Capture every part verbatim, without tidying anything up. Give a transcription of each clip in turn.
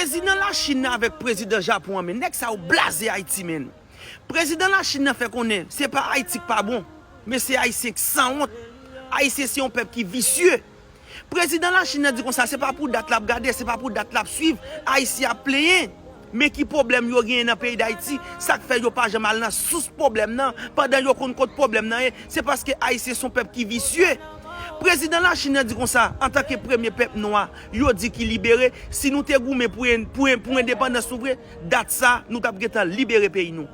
Prezidan Lachin nan avèk prezidan Japon an, men nèg sa yo blaze Ayiti, men. Prezidan Lachin nan fè konnen se pa Ayiti k pa bon, men se Ayisyen k sanwont. Ayisyen se yon pèp ki visye. Prezidan Lachin nan di konsa, se pa pou dat l ap gade, se pa pou dat l ap swiv. Ayisyen ap plenyen. Men ki pwoblèm yo genyen nan peyi Dayiti, sa k fè yo pa janm al nan sous pwoblèm nan, pandan yo konn kot pwoblèm nan ye, se paske Ayisyen se yon pèp ki visye. Prezidan Lachin nan di konsa, antanke premye pèp nwa, yo di ki libere, si nou te goumen pou, pou, pou endepandans nou vre, dat sa, nou t ap gentan libere peyi nou.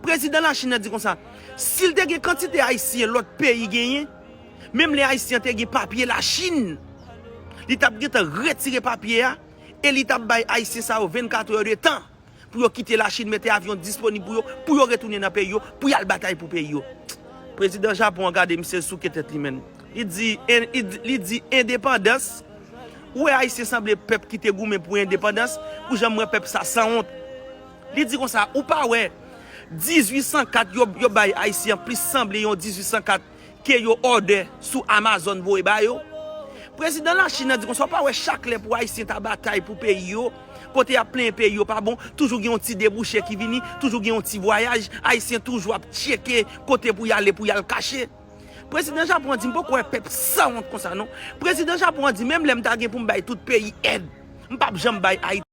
Prezidan Lachin nan di konsa, si l te gen kantite Ayisyen lòt peyi genyen, menm lè Ayisyen te gen papye Lachin, li t ap gentan retire papye a e li t ap bay Ayisyen sa yo vennkat è de tan pou yo kite Lachin, mete avyon disponib pou yo, pou yo retounen nan peyi yo, pou y al batay pou peyi yo. Prezidan Japon an, gade misye souke tèt li, menn. Li di, en- li di, li di endepandans. Ou wè Ayisyen sanble pèp ki te goumen pou endepandans, ou janm wè pèp sa sanwont. Li di konsa, ou pa wè dizuit san kat yo, yo bay Ayisyen an plis sanble yon dizuit san kat ke yo òdè sou Amazon voye ba yo. Prezidan Lachin nan di konsa, ou pa wè chak lè pou Ayisyen ta batay pou peyi yo, kote y ap plenyen peyi yo pa bon, toujou gen yon ti debouche ki vini, toujou gen yon ti vwayaj, Ayisyen toujou ap tcheke kote pou y ale, pou y al kache. Prezidan Japon an di, m poko wè pèp sanwont konsa non. Prezidan Japon an di, menm lè m ta gen pou m bay tout peyi èd, m p ap janm bay Ayiti.